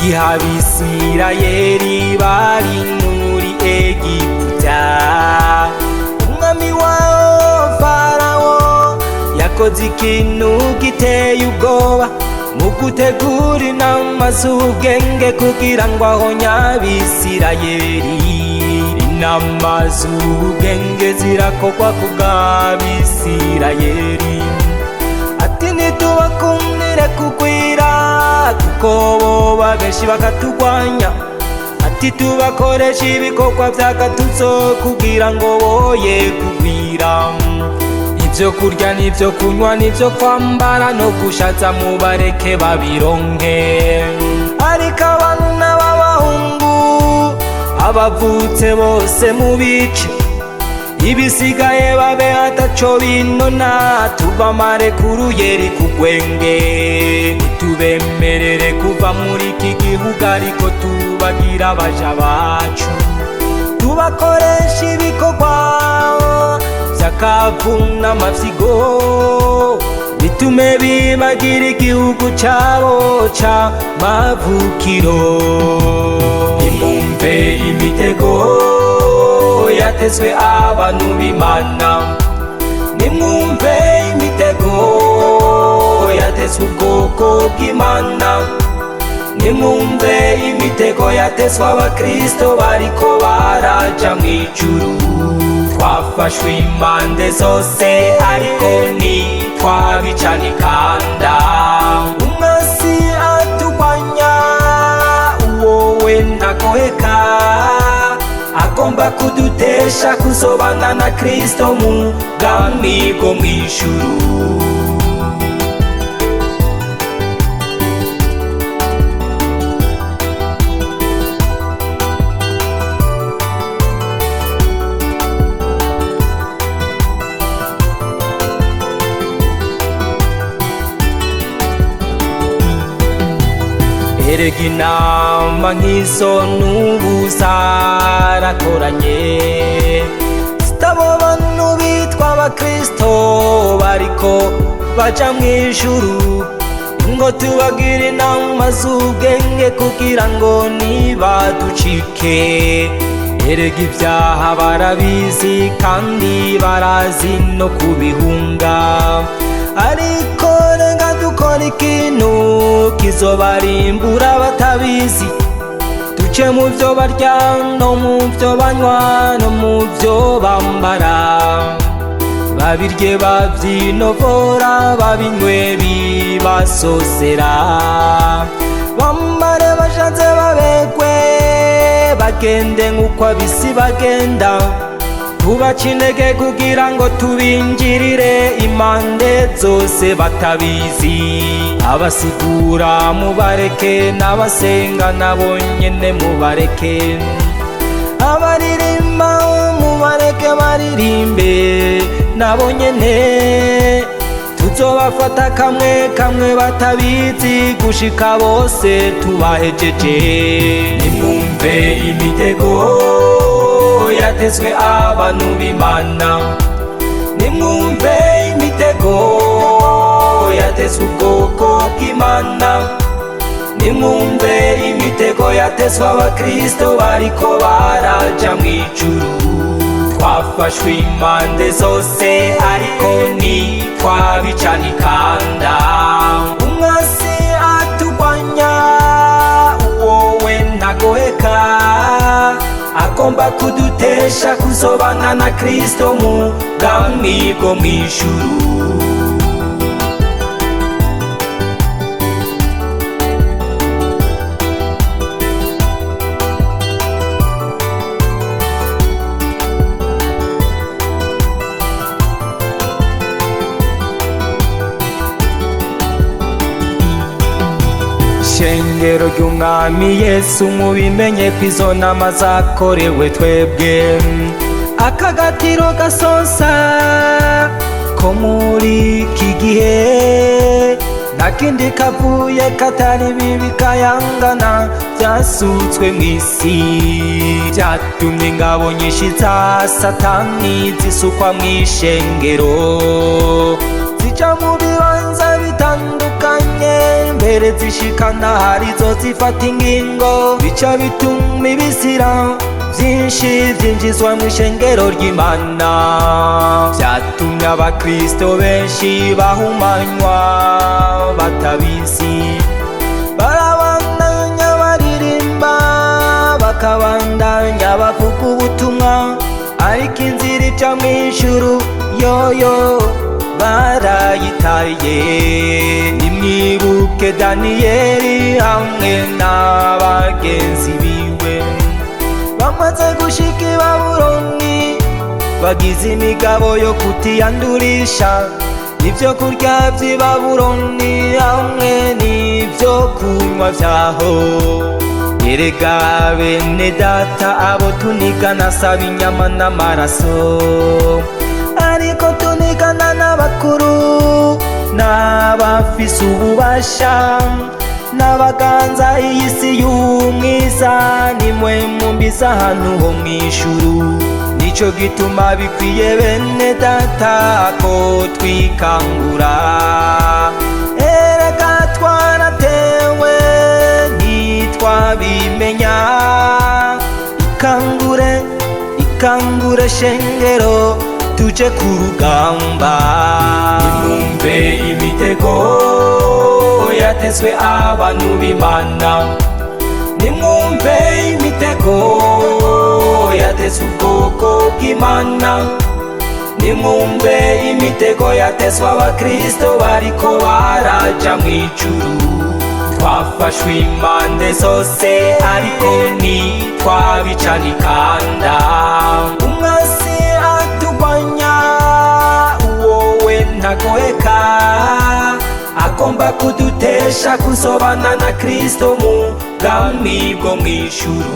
Igihe Abisirayeli bari muri Egiputa, umwami wawo Farawo yakoze ikintu giteye ubwoba mu gutegura inama z'ubwenge kugira ngo ahonye Abisirayeli. Inama z'ubwenge zirakorwa ku bw'Abisirayeli. Ati ntitubakundire kugwira, kuko boba benshi bakatugwanya. Ati tubakoresha ibikorwa by'agatutso kugira ngo boye kugwira. Ibyo kurya n'ibyo kunywa n'ibyo kwambara no gushaza mubareke babironke. Ariko abana b'abahungu abavutse bose mubice, ibisigaye babe ataco binona, tubamare kuruyeri kugwenge. Tubemerere kuva muri iki gihugu, ariko tubagira abaja bacu, tubakoresha ibikorwa vy'akavuna amafyigo, bitume bibagira igihugu cabo ca mavukiro. Nimwumve imitego yatezwe abantu b'Imana, nimwumve imitego yatezwe ubwoko bw'Imana, nimwumve imitego yatezwe abakristo bariko baraja mw'ijuru. Twafashwe impande zose ariko ntitwabicana ikanda. Umwasi atugwanya uwowe ntagoheka, agomba kudutesha kuzobana na Kristo mu bwami bwo mw'ijuru. Erega inama nk'izo n'ubu zarakoranye, zitabo bantu bitwa abakristo bariko baja mw'ijuru, ngo tubagire inama z'ubwenge kugira ngo ntibaducike. Erega ibyaha barabizi kandi barazi no kubihunga, ariko reka dukora ikintu kizobarimbura batabizi. Duce mu byo barya no mu byo banywa no mu byo bambara, babirye babyinovora, babinywe bibasosera, bambare bashatse babegwe, bagende nk'uko abisi bagenda. Tubaca intege kugira ngo tubinjirire impande zose batabizi. Abasigura mubareke, n'abasenga nabo nyene mubareke, abaririmba mubareke baririmbe nabo nyene. Tuzobafata kamwe kamwe batabizi, gushika bose tubahejeje. Nimwumve imitego yatezwe abantu b'Imana, nimwumve imitego yatezwe ubwoko bw'Imana, nimwumve imitego yatezwe abakristo bariko baraja mw'ijuru. Twafashwe impande zose ariko ntitwabicana ikanda. Umwasi atugwanya uwowe ntagoheka, agomba kudutesha kuzobana na Kristo mu bwami bwo mw'ijuru. Shengero ry'umwami Yesu, mubimenye ko izo nama zakorewe twebwe. Akagatiro gasosa ko muri iki gihe, nta kindi kavuye katari bibi kayangana byasutswe mw'isi, byatumye ingabo nyinshi za Satani zisukwa mw'ishengero, zica mu bibanza bitandukanye. Mbere Mbere zishikana harizo zifata ingingo, bica bituma ibisira byinshi byinjizwa mu ishengero ry'Imana. Byatumye abakristo benshi bahumanywa batabizi, barabandanya baririmba, bakabandanya bavuga ubutumwa, ariko inzira ica mu ijuru yoyo barayitaye. Nimwibuke Daniyeli hamwe n'abagenzi biwe, bamaze gushika i Babuloni, bagize imigabo yo kutiyandurisha ibyo kurya by'i Babuloni hamwe n'ibyo kunywa byaho. Erega bene data, abo tunigana saba inyama n'amaraso, ariko tunigana n'abakuru n'abafise ububasha n'abaganza iyi si y'umwiza, nimwe mumbiza ahantu ho mw'ijuru. Nico gituma bikwiye, bene data, ko twikangura. Erega twaratewe ntitwabimenya. Ikangure, ikangure shengero, tuje ku rugamba. Nimwumve imitego yatezwe abantu b'Imana, nimwumve imitego yatezwe ubwoko bw'Imana, nimwumve imitego yatezwe abakristo bariko baraja mw'ijuru. Twafashwe impande zose, ariko ntitwabicanikanda. Umwasi atugwanya uwowe ntagoheka, agomba kudutesha kusobana na Kristo mu bwami bwo mw'ijuru.